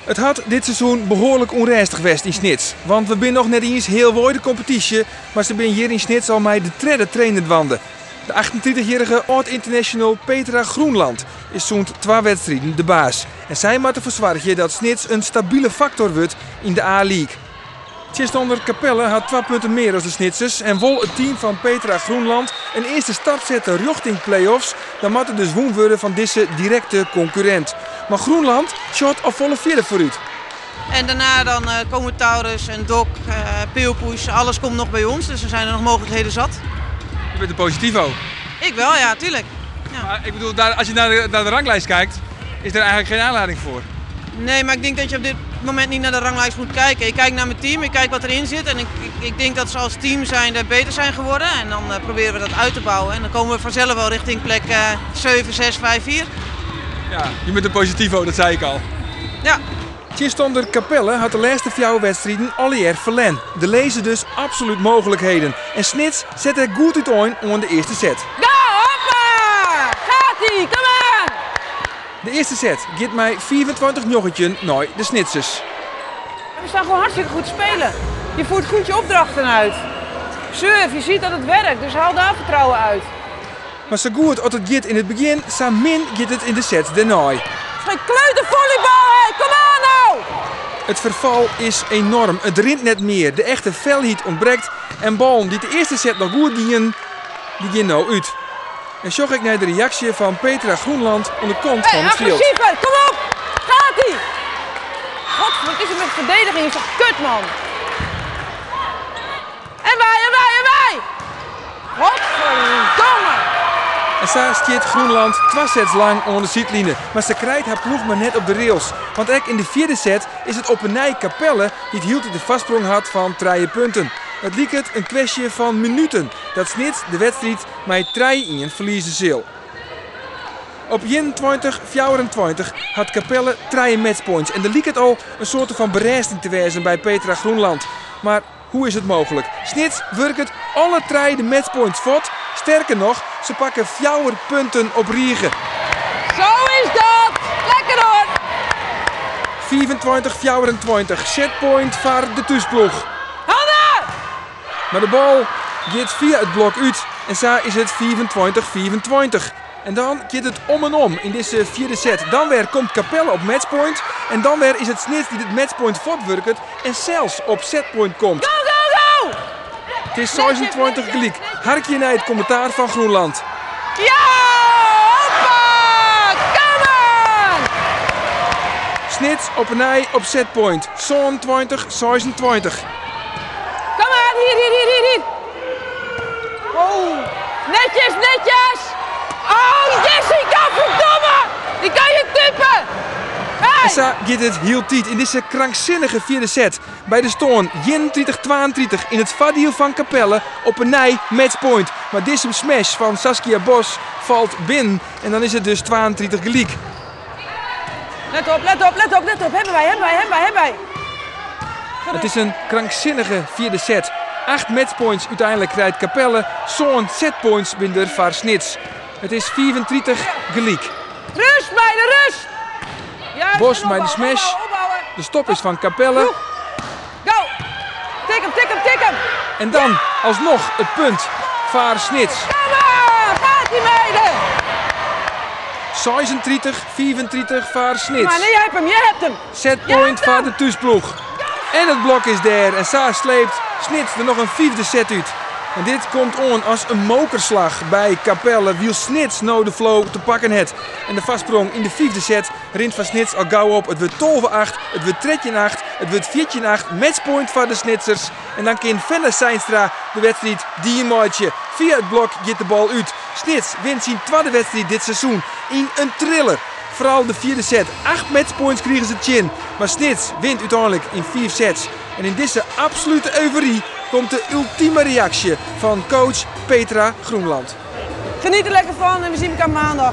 It hat dit seizoen behoarlik ûnrêstich west yn Snits. Want we binne noch net iens healwei de kompetysje, mar se binne hjir yn Snits al mei de tredde trainer dwaande. De 38-jierrige âld-international Petra Groenland is sûnt twa wedstriden de baas. En sy moat derfoar soargje dat Snits in stabile faktor wurdt yn de A-league. Tsjinstanner Capelle hat twa punten mear as de Snitsers en wol it team fan Petra Groenland in earste stap sette rjochting play-offs, dan moat der dus wûn wurde fan dizze direkte konkurrint. Mar Groenland sjocht al folle fierder foarút. En daarna dan komen Taurus en Dok, Peelpush, alles komt nog bij ons. Dus er zijn er nog mogelijkheden zat. Je bent een positivo. Ik wel, ja, tuurlijk. Ja. Maar ik bedoel, daar, als je naar de ranglijst kijkt, is er eigenlijk geen aanleiding voor. Nee, maar ik denk dat je op dit moment niet naar de ranglijst moet kijken. Ik kijk naar mijn team, ik kijk wat erin zit. En ik denk dat ze als team zijn beter zijn geworden. En dan proberen we dat uit te bouwen. En dan komen we vanzelf wel richting plek 7, 6, 5, 4. Ja, je bent een positivo, dat zei ik al. Ja. Tsjinstanner Capelle hat de lêste fjouwer wedstriden allegear ferlern. Der lizze dus absolút mooglikheden. En Snits set der goed útein oan de earste set. Go, hoppa! Gaat-ie, kom aan! De earste set giet mei 25-19 nei de Snitsers. We staan gewoon hartstikke goed te spelen. Je voert goed je opdrachten uit. Surf, je ziet dat het werkt, dus haal daar vertrouwen uit. Mar sa goed as it giet yn it begjin, sa min giet it yn de set dêrnei. Geen kleutervolleybal, hé! Kom aan nou! It ferfal is enoarm. It rint net mear. De echte felheid ûntbrekt. En ballen dy't de earste set noch goed gienen, dy gean no út. En sjoch ik nei de reaksje fan Petra Groenland oan de kant Hey, fan it fjild. agressiever, kom op! Gaat-ie! God, wat is het met verdediging? Is toch kut, man? En wij, en wij, en wij! Godverdomme! En sa stiet Groenland twa sets lang oan de sydline. Mar se krijt har ploech mar net op de rails. Want ek yn de fjirde set is it op 'e nij Capelle dy't hieltyd de foarsprong hat fan trije punten. It liket in kwestje fan minuten dat Snits de wedstriid mei 3-1 ferlieze sil. Op 21-24 hat Capelle trije matchpoints en der liket al in soarte fan berêsting te wêzen by Petra Groenland. Mar hoe is it mooglik? Snits wurket alle trije de matchpoints fuort. Sterker noch, se pakke fjouwer punten op rige. Zo is dat! Lekker hoor! 25-24, setpoint foar de thúsploech. Hanna! Mar de bal giet fia it blok út en sa is it 25-25. En dan giet it om en om yn dizze fjirde set. Dan wer komt Capelle op matchpoint en dan wer is it Snits dy't it matchpoint fuortwurket en sels op setpoint komt. Go, go, go! It is 26 gelyk. Harkje nei it kommentaar fan Groenland. Ja! Hoppa! Come on! Snits op 'e nij op setpoint. 27-26. Kom maar, hier, hier, hier, hier, hier. Oh, netjes, netjes! Oh, Jessica, verdomme! Die kan je tippen! Hey! En sa giet it hieltyd yn dizze kranksinnige fjirde set. By de stân 31-32 yn it foardiel fan Capelle op 'e nij matchpoint. Mar dizze smash fan Saskia Bos falt binnen en dan is it dus 32 gelyk. Let op, let op, let op, let op. Hebben wij, hebben wij, hebben wij, hebben wij. It is in kranksinnige fjirde set. Acht matchpoints úteinlik krijt Capelle, sân setpoints binne der foar Snits. It is 35 gelyk. Rust, meiden, rust! Juist, Bos en mei de opbouwen, smash. opbouwen, opbouwen. De stop is fan Capelle. Go! Tik hem, tik hem, tik hem! En dan alsnoch it punt foar Snits. Kom maar! Gaat die meiden! 36-35 foar Snits. Maar nee, jij hebt hem, jij hebt hem! Setpoint foar de thúsploech. En it blok is dêr en sa sleept Snits der noch in fyfde set út. En dit komt oan as in mokerslach by Capelle, wylst Snits no de flow te pakken hat. En de foarsprong yn de fyfde set rint foar Snits al gau op. It wurdt 12-8, it wurdt 13-8, it wurdt 14-8. Matchpoint foar de Snitsers. En dan kin Fenna Seinstra de wedstriid dien meitsje. Fia it blok giet de bal út. Snits wint syn twadde wedstriid dit seizoen yn in thriller. Foaral de fjirde set. Acht matchpoints krigen se tsjin. Mar Snits wint úteinlik yn fiif sets. En yn dizze absolute eufory komt de ultime reaksje fan coach Petra Groenland. Geniet er lekker van en we zien elkaar maandag.